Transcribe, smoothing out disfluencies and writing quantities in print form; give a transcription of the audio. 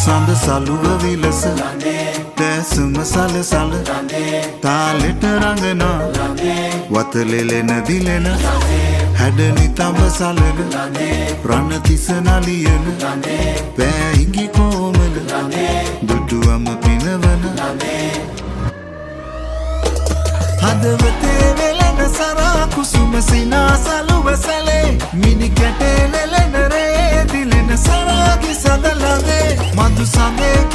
සඳ සලුව විලස දෑසම සල සල තාලෙට රඟනා වතලෙලෙන දිලෙන හැඩ නිතඹ සලන රණතිස නලියන පෑහිඟි කෝමල දුටුවම පිනවන හදවතේ වෙලෙන සරා කුසුම සිනා සලුව සැලේ මිනි කැටේ ලෙලෙන රේ දිලෙන සරාගි සඳ ළඟේ මధు සඳේ.